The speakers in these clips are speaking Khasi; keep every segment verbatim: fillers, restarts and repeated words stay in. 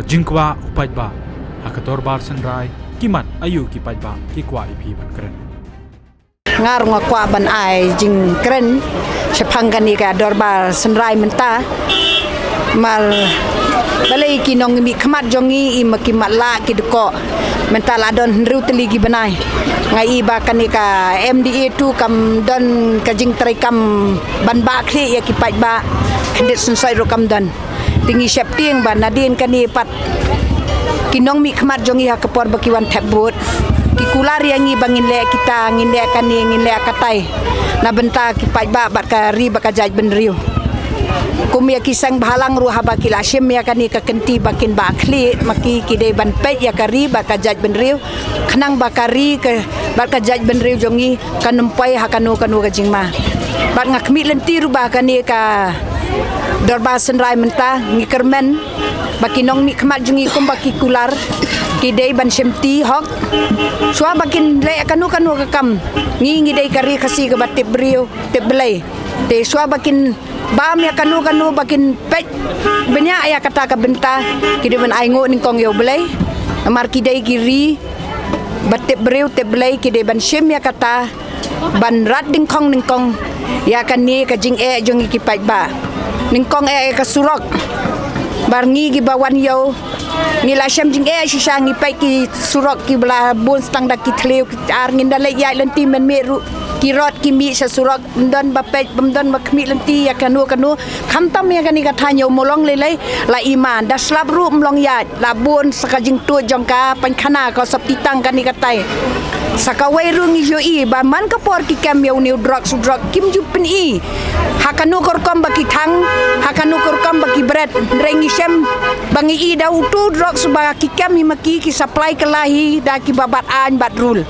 Jingkwah u paidbah ha ka dorbar synrai, ki mat aïu ki paidbah ki kwah ïa phi ban kren. Nga ruh nga kwah ban ai jingkren shaphang kane ka dorbar synrai mynta. Mar balei ki nongmihkhmat jong ngi i ma ki matlah ki dkoh mynta la don hynriew tylli ki bnai. Nga i ba kane ka M D A two kam don ka jingtrei kam ban bah khlieh ïa ki paidbah, khyndiat synshar ruh kam don. Te ngi sheptieng ba nadien kane pat ki nongmihkhmat jong ngi ha ka por ba ki wan thep vote ki kular ïa ngi ba ngin leh kita, ngin leh kane, ngin leh katai na bynta ki paidbah bad ka ri bad ka jaitbynriew. Kum ïa ki seng bhalang ruh haba ki la shim ïa kane ka kynti ba kin bah khlieh ma ki, ki dei ban peit ïa ka ri bad ka jaitbynriew, khnang ba ka ri ka bad ka jaitbynriew jong ngi kan ym poi ha kano kano ka jingma. Bad nga khmih lynti ruh ba kane ka dorbar synrai mynta ngi kyrmen ba ki nongmihkhmat jong ngi kumba ki kular ki dei ban shim ti hok. Shuwa ba kin leh kano kano ka kam, ngi ngi dei ka ri Khasi kaba tip briew tip Blei. Te shuwa ba kin bam ïa kano kano ba kin peit bniah ïa kata ka bynta, ki dei ban ai nguh nyngkong ïa u Blei. Namar ki dei ki ri ba tip briew tip Blei, ki dei ban shim ïa kata ban rat dyngkhong nyngkong ïa kane ka jingeh jong ngi ki paidbah. Nyngkong eh ïa ka surok, bar ngi kiba wan ïew ngi la shem jingeh shisha, ngi peit ki surok kiba la bun stang da ki thliew ki ar, ngin da leit ïaid lynti mynmiet ruh ki rot ki mih sha surok. Ym don ba peit, ym don ba khmih lynti ïa kano kano. Khamtam ïa kane ka thaiñ ïew Mawlong lei lei la iman, da slap ruh ym long ïaid, la bun sa ka jingtuid jong ka painkhana ka sop titang kane katai. Sa kawei ruh ngi ïohi ba man ka por ki kem ïa une u drugs, u drug kim ju pyni ha kano ka rukom ba ki thang, ha kano ka rukom ba ki bret. Hynrei ngi shem ba ngi i da utu u drugs ba ki kem hi ma ki, ki supply kylla hi da kiba bat aiñ bat rule.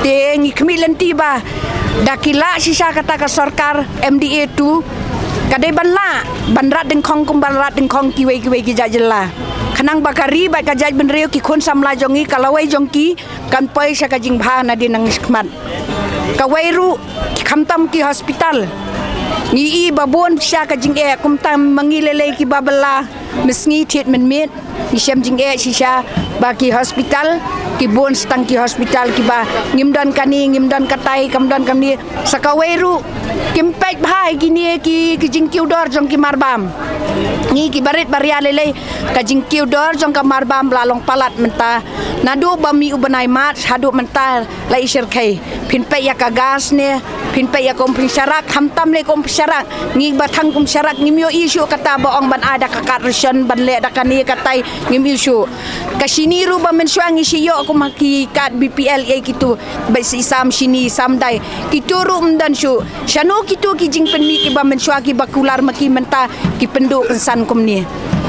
Te ngi khmih lynti ba da ki lah shisha kata ka sorkar M D A two ka dei ban lah ban rat dyngkhong kum ban rat dyngkhong kiwei kiwei ki jait jylla, khnang ba ka ri bad ka jaitbynriew, ki khun samla jong ngi, ka lawei jong ki kan poi sha ka jingbha nadien nang shakhmat. Kawei ruh, khamtam ki hospital, ngi i ba bun sha ka jingeh, kumta ma ngi lei lei kiba bylla mynsngi thied mynmiet. Ngi shem jingeh shisha ba ki hospital, ki bun stang ki hospital kiba ngim don kane, ngim don katai, kam don kamne. Sa kawei ruh kim peit bha ïa kine ki, ki jingkiew dor jong ki marbam. Ngi ki barit baria lei lei, ka jingkiew dor jong ka marbam la long palat mynta. Naduh ba mih u bnai March haduh mynta la i shyrkhei. Phin peit ïa ka gas ne, phin peit ïa ka um phin sharak, khamtam lei ka um phin sharak. Ngi ba thang um sharak ngim ïohi shuh kata ba ong ban ai da ka card ration, ban leh da kane katai, ngim ïohi shuh. Ka shini ruh ba mynshuwa ngi shu ïoh kum ha ki card B P L ïa kitu, ba i sam shini, sam dai. Kitu ruh ym don shuh. Shano kitu ki jingpynmih kiba mynshuwa kiba kular ma ki mynta ki pynduh kynsan kumne.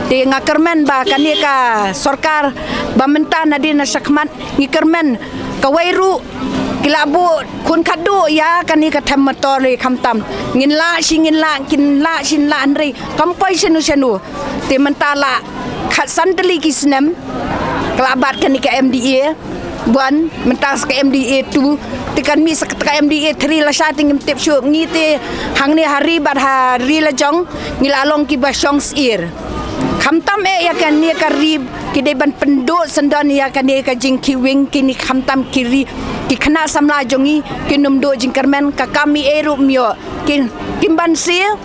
Te nga kyrmen ba kane ka sorkar ba mynta nadien na shakhmat ngi kyrmen, kawei ruh ki la buh khun khatduh ïa kane ka them motor lei, khamtam ngin lah shi ngin lah, kin lah shi ngin lah, hynrei kam poi shano shano. Te mynta la khatsan tylli ki snem ka la bat kane ka M D A one, mynta sa ka M D A two, te kan mih sa ka M D A three lashai te ngim tip shuh. Ngi te hangne ha ri bad ha ri la jong ngi la long kiba shong syier. Khamtam eh ïa kane ka ri, ki dei ban pynduh syndon ïa kane ka jingkhih wing, kine khamtam ki ri, ki khynnah samla jong ngi kin ym duh jingkyrmen, ka kam ei ei ruh ym ïoh. Ki, kim ban siew,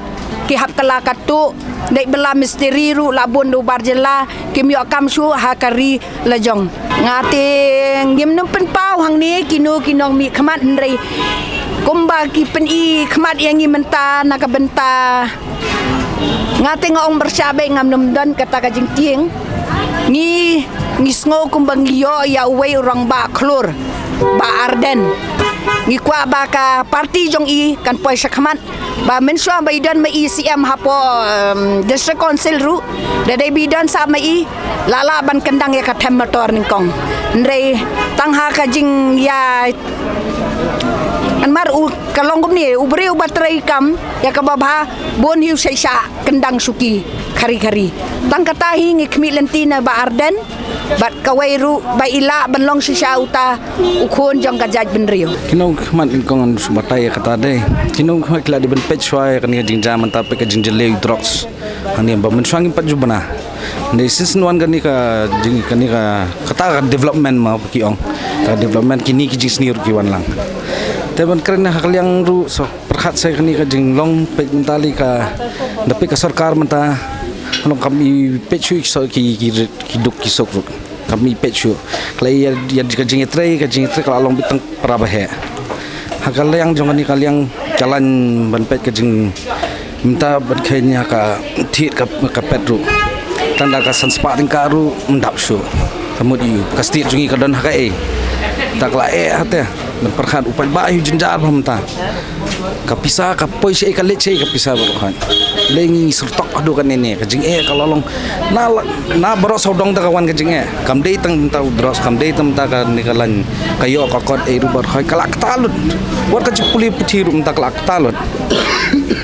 ki hap kylla katto. Dei bylla mistri ruh la bun, dorbar jylla kim ïoh kam shuh ha ka ri la jong. Nga te ngim nym pynpaw hangne kino ki nongmihkhmat, hynrei kumba ki pyni khmat ïa ngi mynta na ka bynta, nga te nga ong pyrshah beit, ngam nym don kata ka jingtieng. Ngi, ngi sngew kumba ngi ïoh ïa uwei u rangbah khlur, Bah Ardent. Ngi kwah ba ka party jong i kan poi shakhmat, ba mynshuwa ba i don ma i C M hapoh, em, District Council ruh, da dei ba i don sah ma i, la lah ban kyndang ïa ka them motor nyngkong. Hynrei tang ha ka jingïa, namar u, ka long kumne, u briew ba trei kam ïa kaba bha, bun hi u shah shah kyndang shuki khari khari. Tang kata hi ngi khmih lynti na Bah Ardent, bad kawei ruh ba i lah ban long shisha uta u khun jong ka jaitbynriew. Ki nongmihkhmat nyngkong, ngan shu batai ïa kata de. Ki nongmihkhmat ki la dei ban peit shuwa ïa kane ka jingjia mynta, peit ka jingjylliew drugs hangne ba mynshuwa ngim pat ju bna. Ni since wan kane ka jing kane ka kata ka development ma ki ong. Ka development kine ki jingsniew ruh ki wan lang. Te ban kren ha ka liang ruh sa pyrkhat sa kane ka jinglong peit mynta lei ka da peit ka sorkar mynta. Long kam i peit shuh ki so ki ki ki duk ki sok ruh. Kam i peit shuh. Klei ïa ïa ka jingïatrei ka jingïatrei ka la long beit tang para baheh. Ha ka liang jong kane ka liang ka lain ban peit ka jing mynta ban kheiñ ïa ka thied ka ka pet ruh. Tang da ka san spah tyngka ruh ym dap shuh. Ka mut ïa u ka stied jong ngi ka don ha kaei. Ta ka la eh hate ban pyrkhat u paidbah ïa u jynjar bha mynta. Ka pisa ka poi shaei ka leit shaei ka pisa baroh khan. Lei ngi syrtok haduh kane ne ka jingeh ka la long. Na la- na baroh sawdong ta ka wan ka jingeh. Kam dei tang mynta u drugs kam dei tang mynta kane ka lain ka ïoh ka kot ei ruh baroh khan ka la kata lut. Wat ka jingpule puthi ruh mynta ka la kata lut.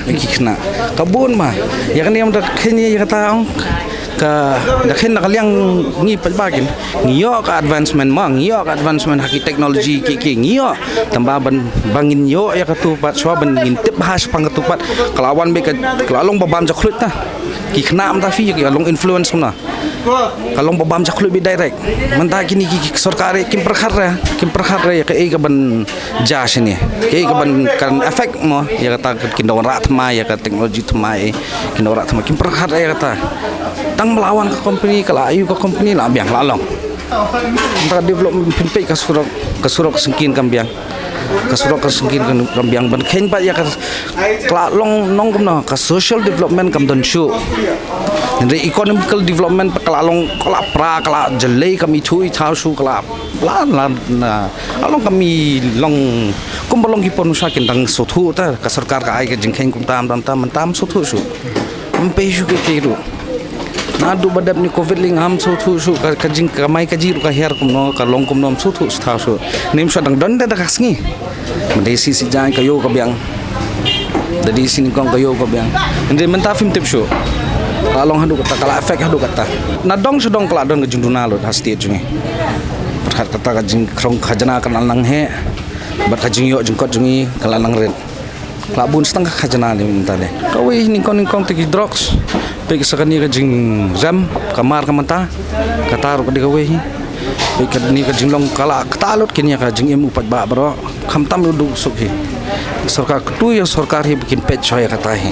Ki khynnah ka bun ma ïa kane mynta kheiñ ïa kata ong. Ka da kheiñ na ka liang ngi paidbah kin ngi ïoh ka advancement ma ngi ïoh ka advancement ha ki technology ki ki ngi ïoh. Tang ba ban ba ngin ïoh ïa katu pat shuwa ban ngin tip ba ha shaphang katu pat ka la wan beit ka ka la long ba bam jakhluit ta. Ki khynnah mynta phi ka long influence kumno. Ka long ba bam jakhluit beit direct. Mynta kine ki ki sorkar kim pyrkhat re kim pyrkhat re ïa kaei ka ban jia shane. Kaei ka ban kan effect mo ïa kata kin da wanrah thymmai ïa ka technology thymmai. Kin da wanrah thymmai kim pyrkhat re ïa kata. Tang ba la wan ka company ka la ïoh ka company la biang la long. Mynta ka development phin peit ka surok ka surok syngkien kam biang. Ka surok ka syngkien kam biang ban kheiñ pat ïa ka ka la long nong kumno ka social development kam don shuh. Hynrei economical development ka la long ka la pra ka la jyllei kam ithuh ithaw shuh ka la la la na la long kam i long kumba long ki por nusha kin dang sothu ta ka sorkar ka ai ka jingkheiñ kumta tam tam tam sothu shuh. Ym pei shuh ki ki ruh. Naduh ba dep ni covid lei ngam shu thuh shuh ka ka jing ka mai ka jing ruh ka hiar kumno ka long kumno ym shu thuh shu thaw shuh. Nym shu dang don da da ka sngi. Mynta shi shi jaiñ ka ïoh ka biang. Da dei shi nyngkong ka ïoh ka biang. Hynrei mynta phim tip shuh. Ka long haduh kata ka la effect haduh kata. Na dong shu dong ka la don ka jingduna lut ha state jong ngi. Pyrkhat kata ka jingkhrong khajna ka la nang heh. Bad ka jingïoh jingkot jong ngi ka la nang rit. Ka la bun shi tang ka khajna ni mynta de. Kawei nyngkong nyngkong te ki drugs. Peit sa kane ka jingrem ka mar ka mynta. Kata ruh ka dei kawei hi. Peit kane ka jinglong ka la kata lut kine ka jingim u paidbah baroh. Khamtam u duk suk hi. Sorkar katu ïa sorkar hi ba kin peit shuwa ïa kata hi.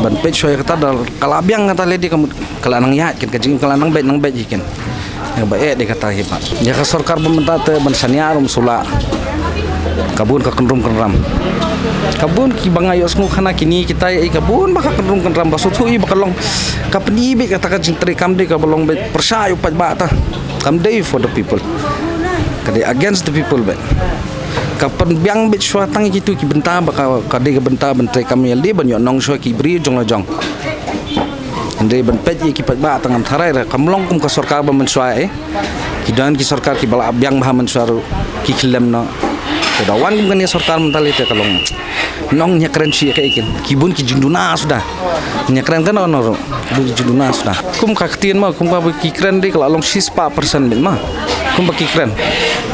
Ban peit shuwa ïa kata da ka la biang kata lei de ka mut ka la nang ïaid kin ka jingim ka la nang beit nang beit hi kin. Ïa ba eh de kata hi ba ïa ka sorkar ba mynta te ban shaniah ruh ym shu lah. Ka bun ka kynrum kynram. Ka bun ki ba nga ïohsngew khana kine kita ïa ka bun ba ka kynrum kynram ba shu thuh ïa ba ka long. Ka pyni beit kata ka jingtrei kam dei ka ba long beit pyrshah ïa u paidbah ta. Kam dei for the people. Ka dei against the people beit. Ka pynbiang beit shuwa tang ïa kitu ki bynta ba ka ka dei ka bynta ban trei kam ïa lade ban ïoh nong shuwa ki briew jong la jong. Hynrei ban peit ïa ki paidbah tang ngam tharai re kam long kum ka sorkar ba mynshuwa eh. Ki don ki sorkar ki ba la biang bha mynshuwa ruh ki khyllem noh. Te da wan kum kane sorkar mynta lei te ka long. Nong ñiah kren shi ïa ka ikin ki bun ki jingduna suda. Ñiah kren kano kano ruh ki bun ki jingduna suda. Kum ka ktien ma kum ka ba ki kren dei ka la long shispah percent beit ma. Kum ba ki kren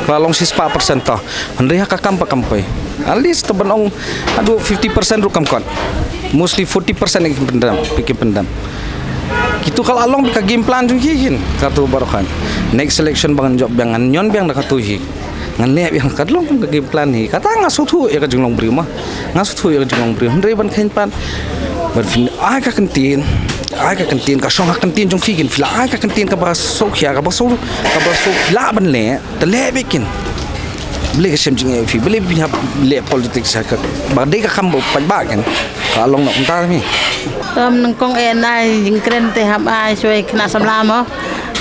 ka la long shispah percent to. Hynrei ha ka kam ba kam poi. At least to ban ong haduh fifty percent ruh kam kot. Mostly forty percent ki pyndam, ki pyndam. Kitu ka la long ka game plan jong ki hin. Katu baroh khan. Next election ba ngan jop biang ngan ñion biang da katu hi. Ngan leh biang ka long ka game plan hi. Kata nga shu thuh ïa ka jinglong briew ma. Nga shu thuh ïa ka jinglong briew. Hynrei ban kheiñ pat. Ban phin ai ka kyntien. Ai ka kyntien ka shong ha kyntien jong ki kin phi la ai ka kyntien ka ba shu khia ka ba shu ka ba shu la ban leh. Te leh beit kin. Balei ka shem jingeh phi, balei phi hap leh politics ha ka. Ba dei ka kam ba u paidbah kin. Ka long noh kumta phi. Tam nyngkong eh na jingkren te hap ai shuwa khynnah samla mo.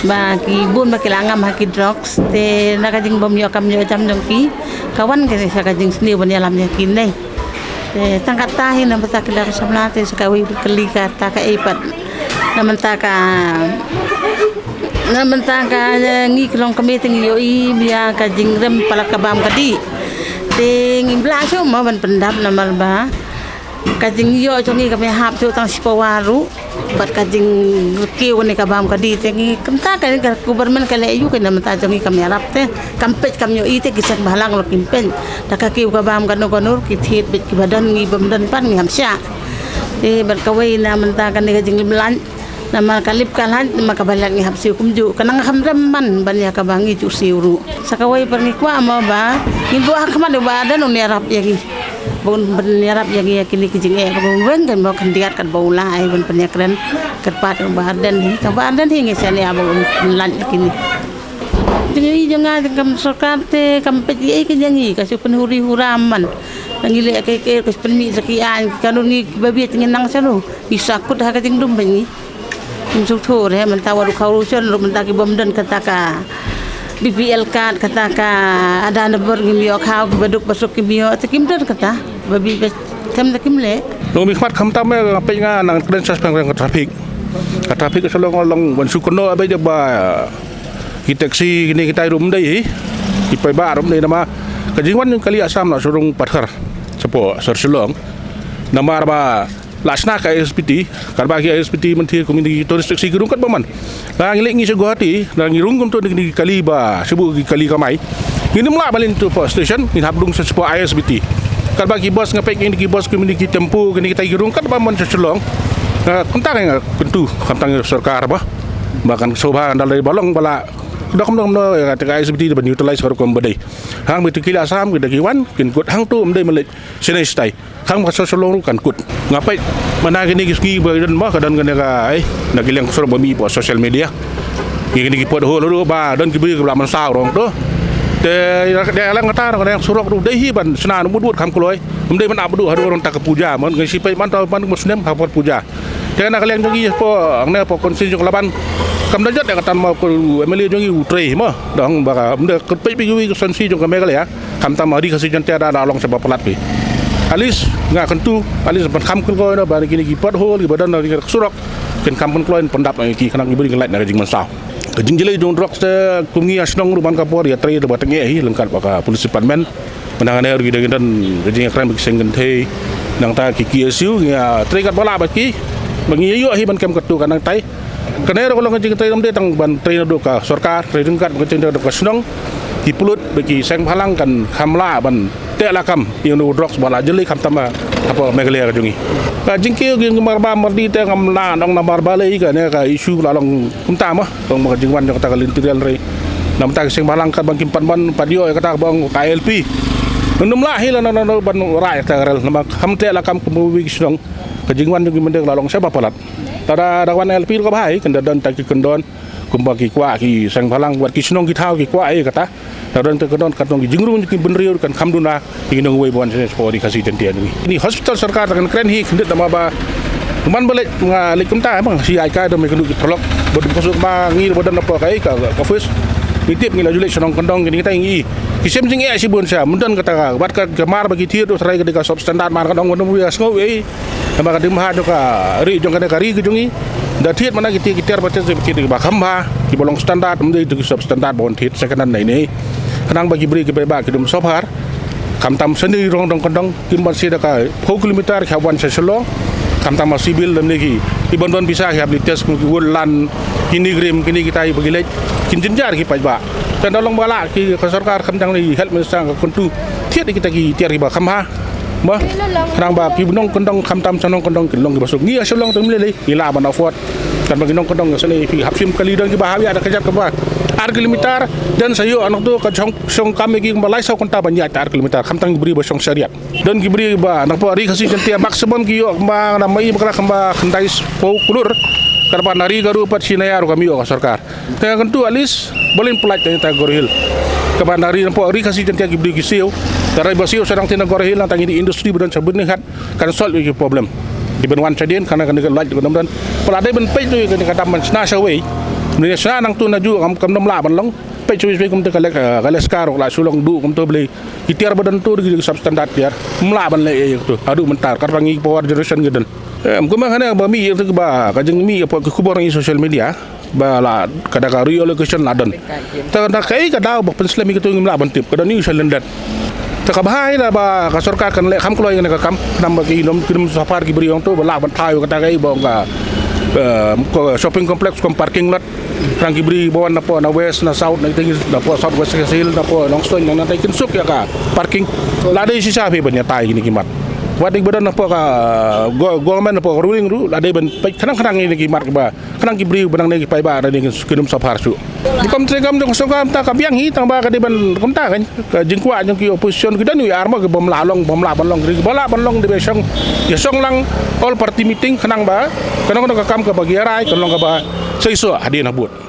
Ba ki bun ba ki la ngam ha ki drugs te na ka jingbym ïoh kam ïoh jam jong ki. Ka wan ka sha ka jingsniew ban ïalam ïa ki ne. Te tang kata hi na bynta ki la samla te sa kawei kali kata ka ei pat. Na bynta ka Na bynta ka, eh, ngi ki longkmie te ngi ïohi ba ïa ka jingrem palat ka bam ka dih. Te ngim lah shuh mo ban pyndap namar ba ka jingïoh jong ngi kam ïahap shuh tang shi pawa ruh. Bad ka jingrkiew ne ka bam ka dih te ngi kumta ka, ka government ka leh aïu ka na bynta jong ngi kam ïarap te kam peit kam ïohi te ki sek bhalang ruh kim peit. Da ka kiew ka bam kano kano ruh ki thied beit ki ba don ngi bym don pat ngi ham shah. Te bad kawei na bynta kane ka jingim laiñ. Namar ka lip ka lait, namar kaba lait ngi hap siew kumjuh. Ka nang kham rem man ban ïa kaba ngi ju siew ruh. Sa kawei pat ngi kwah mo ba ngin buh ha khmat ïa u Bah Ardent un ïarap ïa ngi. Ba un pynïarap ïa ngi ïa kine ki jingeh ba un weng kan ba khyndiat katba u la ai ban pynïakren. Kyrpad ïa u Bah Ardent hi. Ka Bah Ardent hi ngi shaniah ba un lait ïa kine. Jingïohi jong nga jong ka sorkar te kam peit ei ka jong ngi, ka shu pynhuri hura man. Ngi leh kaei kaei, ka shu pynmih sa ki aiñ, ka nun ngi ba bieit ngi nang shano. Ngi sa kut ha ka jingdum ba ngi. Ngi shu thur he mynta, wat u khaw ruh shon ruh mynta ki bym don kata ka B P L card, kata ka Aadhaar number ngim ïoh, khaw ki baduk basuk kim ïoh, te kim don kata. Ba bi ba tem da kim leh. Long bi khmat kham tam eh, nga peit nga nang kren sas pang ka traffic. Ka traffic ka shalong long ban shu kono abai ba ki taxi kine kita rum dei hi. Ki paidbah rum dei namar ka jingwan jong kali Assam na surung Pathar. Sapo sar Shillong. Namar ba la shna ka I S B T, katba ki I S B T mynthir kumne ki tourist taxi ki rung katba man. La ngi leit ngi sha Guwahati, la ngi rung kumto ngi kali ba shabu ki kali kamai. Ngin ym lah ba leit to station, ngin hap rung sha sapo I S B T. Katba ki bus nga peit ngi ki bus kumne ki tempo, kine kita ki rung katba man sha Shillong. Nga kumta nga kyntu, khamtam sorkar ba. Ba kan sngewbha dal dei ba long ba la Dok kumno kumno ïa ka I S B T ba neutralize ka rukom ba dei. Hang ba tu ki la Assam ki da ki wan kin kut hangto ym dei ma leit. Sene stai. Hang ba sosholong ruh kan kut. Nga peit mana kine ki sngi ba don ba ka don kane ka ai na ki liang surok ba mih po social media. Kine ki pothole ruh ba don ki bri ki ba la mynsaw rong to. Te ïa la ngata kane surok ruh dei hi ban shna na mut mut kham kloi. Ym dei ban ap duh haduh rong ta ka puja mon ngi shi peit man ta ban mus nem ha por puja. Te na ka liang jong ngi po, ang ne po konstituensi jong ka Laban. Kam da jot ïa ka tam ma ko M L A jong ngi u trei ma. Dang ba ka, ym da ka peit bi ki wi ka konstituensi jong ka Meghalaya. Kam tam ma ri ka si jan te da da long sa ba palat bi. At least nga kyntu, at least ban kham kynkloi na ba kine ki pothole, ki ba don na ri ka surok. Kin kham kynkloi pyndap na ki khnang ki bri ki lait na ka jingmynsaw. Ka jingjlei jong drugs te kum ngi ha shnong ruh ban ka por ïa trei da ba teng hi lyngkat ba ka police department. Mynta nga ne ruh ki dang don ka jingïakren bad ki seng kynthei. Nangta ki K S U ngi ïa trei katba lah bad ki. Ba ngi ïa ïoh hi ban kem katto katne nangtai. Kane ruh ka long ka jingtrei ym dei tang ban trei naduh ka sorkar, trei ryngkat bad ka jingtrei naduh ka shnong. Ki pulit bad ki seng bhalang kan kham lah ban teh lakam ïa u drugs ba la jlei khamtam ha Meghalaya ka jong ngi. Ka jingkiew ki marba mardi te ngam lah nong namar balei kane ka issue la long kumta ma. Tang ba ka jingwan jong kata ka lynti rel re. Namar kata ka seng bhalang katba kim pat ban pat ïoh ïa kata ka bong ka I L P. Ngam lah hi la na na ban rah ïa kata ka rel namar kham teh lakam kum ba wi ki shnong. Ka jingwan jong ki mynder la long sha ba palat. Lada da wan I L P ruh ka bha hi, kan da don ta ki kyndon. Kumba ki kwah ki seng bhalang wat ki shnong ki thaw ki kwah ïa kata. Da don ta ka don ka tong ki jingrung ki bynriew kan kham duna. Ki nong wei ban sha sport di Khasi Jaiñtia ngi. Ini hospital sorkar ta kan kren hi khyndiat da ma ba. Man ba leit nga leit kumta ma si ai ka da me kyndu ki thlok. Ba dum ka suk ma ngi ba don na po ka ai ka ka office. Ngi tip ngi la ju leit shnong kyndong ngi tai ngi. Ki sem jingeh shibun sha mynta kata ka wat ka mar ba ki thied u trai ka dei ka substandard mar ka dong wan mu ya sngew ei. Namar ka dei bha jong ka ri jong kane ka ri ka jong ngi. Da thied mana ki tiar ki tiar ba tiar ki tiar ba kham bha ki ba long standard ym dei tu ki substandard ba wan thied second hand nei nei. Khnang ba ki briew ki paidbah ki dum sopar. Khamtam seni rong dong kyndong kim ban siew da ka phew kilometer ki hap wan sha Shillong. Khamtam ma civil lem ne ki ki ban don pisa ki hap li test kum ki Woodland, ki NEIGRIHMS, kine kitai ba ki leit kin jynjar ki paidbah. Kan da long ba la ki ka sorkar khamtam ni health minister ka kyntu thied kita ki tiar ki ba kham bha. Ba khnang ba ki nongkyndong khamtam sha nongkyndong ki long ki ba suk ngi ha Shillong tang mlei lei ngi lah ban afford. Kan ba ki nongkyndong sha lei phi hap shim kali don ki ba hap ïa da ka jaka ba ar kilometer. Dan sha ïoh anak tu ka shong shong kam ki ba lai saw kynta ban ïaid ta ar kilometer khamtam ki briew ba shong shariat. Don ki briew ba na pdeng ri Khasi Jaiñtia maximum ki ïoh ba na mai ba kala kham ba khyndai spah klur. Kan ba na ri ka ruh pat shi na ïa ruh kam ïoh ka sorkar. Te kan tu at least ba lin pynlait ta Garo Hills. Kaba na ri na pdeng ri Khasi Jaiñtia ki briew ki siew. Ka rai ba siew sha dang te na Garo Hills na tang ini industry ba don sha Byrnihat kan solve ki problem. Ki ban wan sha dien kan kan ka lait ka dam dan. Pala dei ban peit tu ka dam ban shna sha wei. Ni shna nang tu na ju kam kam dam la ban long. Peit sha wei sha wei kum te ka lek ka lek skar la shu long du kum tu blei. Ki tiar ba don tu ki substandard tiar. Mla ban leh ïa tu. Haduh mynta kata ngi power generation ki don. Em, kumba khane ba mih ïa tu ba ka jingmih ïa pdeng ki khubor ngi social media. Ba la ka da ka reallocation la don. Ta na kaei ka daw ba pynslem ïa katu ngim lah ban tip ka don ïa u shalyndet. Ta ka bha ïa la ba ka sorkar kan leh kham kloi ïa kane ka kam. Namar ba ki nong ki nong safar ki briew ong tu ba lah ban thaw ïa kata kaei ba ong ka, eh, ko shopping complex kum parking lot. Khnang ki briew ba wan na pdeng na west na south na ïing na pdeng south west Khasi Hills na pdeng Nongstoiñ na na tai kin suk ïa ka parking. La dei shisha phi ban ïa tai kine ki mat. Wat dei ba don hapoh ka go- government, hapoh ka ruling ruh la dei ban peit khnang khnang ïa kine ki mat kiba khnang ki briew ba nangne ki paidbah nangne kin ym suffer shuh. Ki kam trei kam jong ka seng ka mynta ka biang hi, tang ba ka dei ban kumta kan, ka jingkwah jong ki opposition ki don ïa ar mo ki bym lah long, bym lah ban long, ki ba lah ban long dei ba shong, ïa shong lang all party meeting khnang ba kano kano ka kam kaba ki rai kan long kaba seisoh hadien habud.